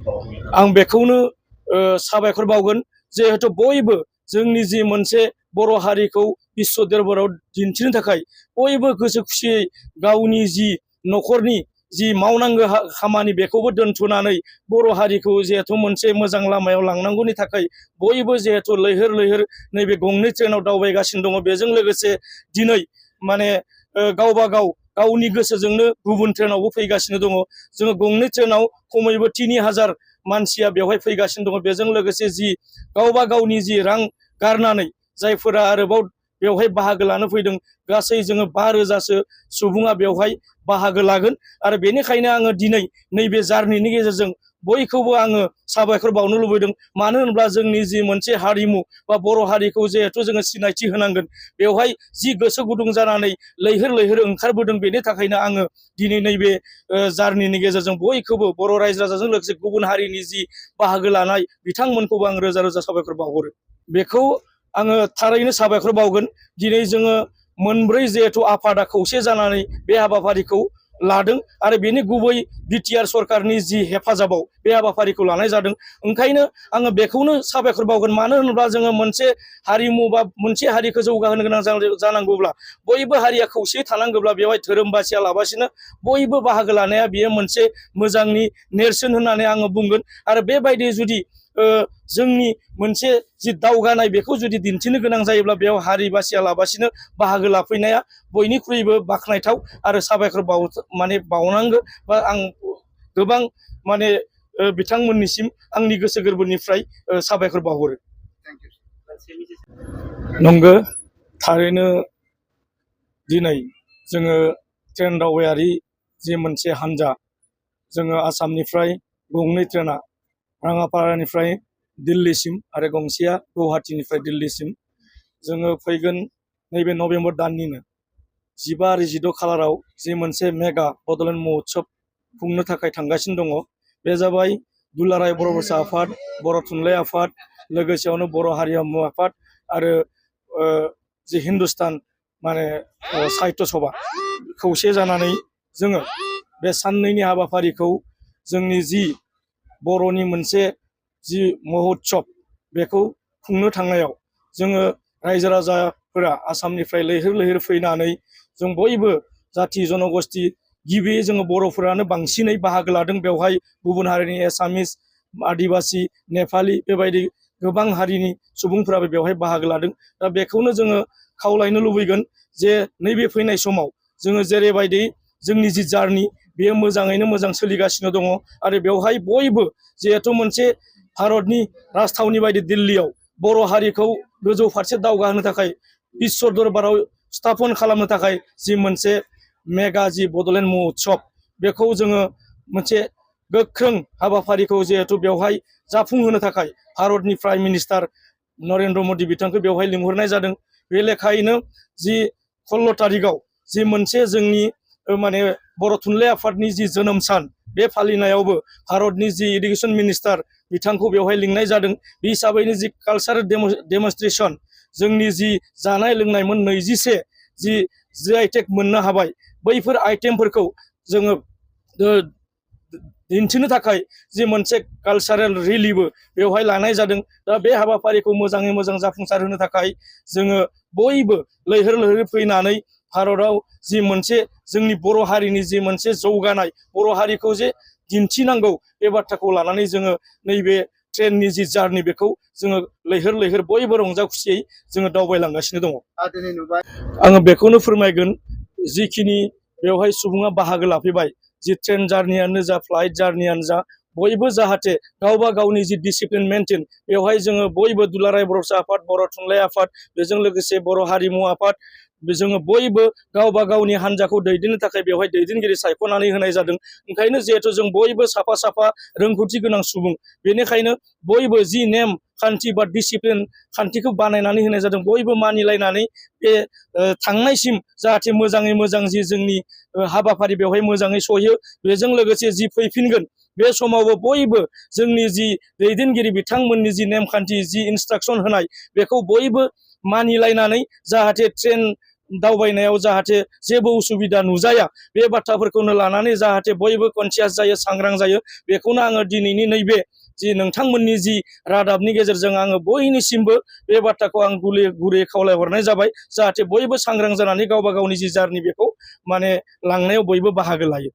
आं बेखौनो साबायखर बावगोन जिहेतु बयबो जोंनि जि मोनसे बर' हारिखौ बिश्व दरबाराव दिन्थिनो थाखाय बयबो गोसो खुसियै गावनि जि न'खरनि जि मावनांगौ खामानि बेखौबो दोनथ'नानै बर' हारिखौ जिहेतु मोनसे मोजां लामायाव लांनांगौनि थाखाय बयबो जिहेतु लैहोर लैहोर नैबे गंनै ट्रेनाव दावबायगासिनो दङ। बेजों लोगोसे दिनै माने गावबा गाव गावनि गोसोजोंनो गुबुन ट्रेनावबो फैगासिनो दङ। जोङो गंनै ट्रेनाव खमैबो 3000 मानसिया बेवहाय फैगासिनो दङ। बेजों लोगोसे जि गावबा गावनि जि रां गारनानै जायफोरा आरोबाव बेवहाय बाहागो लानो फैदों गासै जोङो 5000सो सुबुङा बेवहाय बाहागो लागोन। आरो बेनिखायनो आङो दिनै नैबे जार्निनि गेजेरजों बयखौबो आङो साबायखर बावनो लुबैदों। मानो होनब्ला जोंनि जि मोनसे हारिमु बा बर' हारिखौ जिहेथु जोङो सिनायथि होनांगोन, बेवहाय जि गोसो गुदुं जानानै लैहोर लैहोर ओंखारबोदों बेनि थाखायनो आङो दिनै नैबे जार्निनि गेजेरजों बयखौबो बर' रायजो राजाजों लोगोसे गुबुन हारिनि जि बाहागो लानाय बिथांमोनखौबो आं रोजा रोजा साबायखर बावहरो। बेखौ आङो थारैनो साबायखर बावगोन। दिनै जोङो मोनब्रै जिहेथु आफादा खौसे जानानै बे हाबाफारिखौ लादों आरो बेनि गुबै बिटिआर सरकारनि जि हेफाजाबाव बे हाबाफारिखौ लानाय जादों। ओंखायनो आङो बेखौनो साबायखर बावगोन। मानो होनोब्ला जोङो मोनसे हारिमु बा मोनसे हारिखौ जौगाहोनो गोनां जानांगौब्ला बयबो हारिया खौसेयै थानांगौब्ला बेवहाय धोरोम बासियालाबासिनो बयबो बाहागो लानाया बियो मोनसे मोजांनि नेरसोन होननानै आङो बुंगोन। आरो बेबायदि जुदि जोंनि मोनसे जि दावगानाय बेखौ जुदि दिन्थिनो गोनां जायोब्ला बेयाव हारि बासियालाबासिनो बाहागो लाफैनाया बयनिख्रुइबो बाख्नायथाव आरो साबायखर बावनांगौ बा आं गोबां माने बिथांमोननिसिम आंनि गोसो गोरबोनिफ्राय साबायखर बावहरो। नंगौ, थारैनो दिनै जोङो ट्रेन दावबायारि जि मोनसे हान्जा जोङो आसामनिफ्राय गंनै ट्रेना राङापारानिफ्राय दिल्लीसिम आरो गंसेया गुवाहाटीनिफ्राय दिल्लीसिम जोङो फैगोन नैबे नभेम्बर दाननिनो 15 आरो 16 खालाराव जि मोनसे मेगा बड'लेण्ड महोत्सब खुंनो थाखाय थांगासिनो दङ। बे जाबाय दुलाराय बर' फरायसा आफाद, बर' थुनलाइ आफाद, लोगोसेयावनो बर' हारिमु आफाद आरो जि हिन्दुस्तान माने साहित्य सभा खौसे जानानै जोङो बे साननैनि हाबाफारिखौ जोंनि जि बर'नि मोनसे जि महोत्सब बेखौ खुंनो थांनायाव जोङो रायजो राजाफोरा आसामनिफ्राय लैहोर लैहोर फैनानै जों बयबो जाथि जनगोष्ठी गिबियै जोङो बर'फोरानो बांसिनै बाहागो लादों। बेवहाय गुबुन हारिनि एसामिस, आदिबासि, नेपालि बेबायदि गोबां हारिनि सुबुंफोराबो बेवहाय बाहागो लादों। दा बेखौनो जोङो खावलायनो लुबैगोन जे नैबे फैनाय समाव जोङो जेरैबायदि जोंनि जि जार्नि बेयो मोजाङैनो मोजां सोलिगासिनो दङ आरो बेवहाय बयबो जिहेथु मोनसे भारतनि राजथावनि बायदि दिल्लीयाव बर' हारिखौ गोजौ फारसे दावगाहोनो थाखाय बिश्व दरबाराव स्थापन खालामनो थाखाय जि मोनसे मेगा जि बड'लेण्ड महोत्सब बेखौ जोङो मोनसे गोख्रों हाबाफारिखौ जिहेथु बेवहाय जाफुंहोनो थाखाय भारतनि प्राइम मिनिस्टार नरेन्द्र मदि बिथांखौ बेवहाय लिंहरनाय जादों। बे लेखायैनो जि 16 तारिखआव जि मोनसे जोंनि माने बर' थुनलाइ आफादनि जि जोनोम सान बे फालिनायावबो भारतनि जि इडुकेसन मिनिस्टार बिथांखौ बेवहाय लिंनाय जादों। बे हिसाबैनो जि कालचारेल डेमनस्ट्रेसन जोंनि जि जानाय लोंनायमोन 21 जि आइटेक मोननो हाबाय बैफोर आइटेमफोरखौ जोङो दिन्थिनो थाखाय जि मोनसे कालचारेल रेलिबो बेवहाय लानाय जादों। दा बे हाबाफारिखौ मोजाङै मोजां जाफुंसार होनो थाखाय जोङो बयबो लैहोर लैहोर फैनानै भारताव जि मोनसे जोंनि बर' हारिनि जि मोनसे जौगानाय बर' हारिखौ जे दिन्थिनांगौ बे बाथ्राखौ लानानै जोङो नैबे ट्रेननि जि जार्नि बेखौ जोङो लैहोर लैहोर बयबो रंजा खुसियै जोङो दावबायलांगासिनो दङ। आङो बेखौनो फोरमायगोन जिखिनि बेवहाय सुबुङा बाहागो लाफैबाय जि ट्रेन जार्नियानो जा फ्लाइट जार्नियानो जा बयबो जाहाथे गावबा गावनि जि डिसिप्लिन मेनटेन बेवहाय जोङो बयबो दुलाराय बर' आफाद, बर' थुनलाइ आफाद, बेजों लोगोसे बर' हारिमु आफाद जोङो बयबो गावबा गावनि हान्जाखौ दैदेननो थाखाय बेवहाय दैदेनगिरि सायख'नानै होनाय जादों। ओंखायनो जिहेथु जों बयबो साफा साफा रोंगौथि गोनां सुबुं बेनिखायनो बयबो जि नेम खान्थि बा डिसिप्लिन खान्थिखौ बानायनानै होनाय जादों बयबो मानिलायनानै बे थांनायसिम जाहाथे मोजाङै मोजां जि जोंनि हाबाफारि बेवहाय मोजाङै सहैयो। बेजों लोगोसे जि फैफिनगोन बे समावबो बयबो जोंनि जि दैदेनगिरि बिथांमोननि जि नेमखान्थि जि इन्सट्राक्सन होनाय बेखौ बयबो मानिलायनानै जाहाथे ट्रेन दावबायनायाव जाहाथे जेबो उसुबिदा नुजाया बे बाथ्राफोरखौनो लानानै जाहाथे बयबो कनसियास जायो सांग्रां जायो बेखौनो आङो दिनैनि नैबे जि नोंथांमोननि जि रादाबनि गेजेरजों आङो बयनिसिमबो बे बाथ्राखौ आं गुरै खावलायहरनाय जाबाय जाहाथे बयबो सांग्रां जानानै गावबा गावनि जि जारनि बेखौ माने लांनायाव बयबो बाहागो लायो।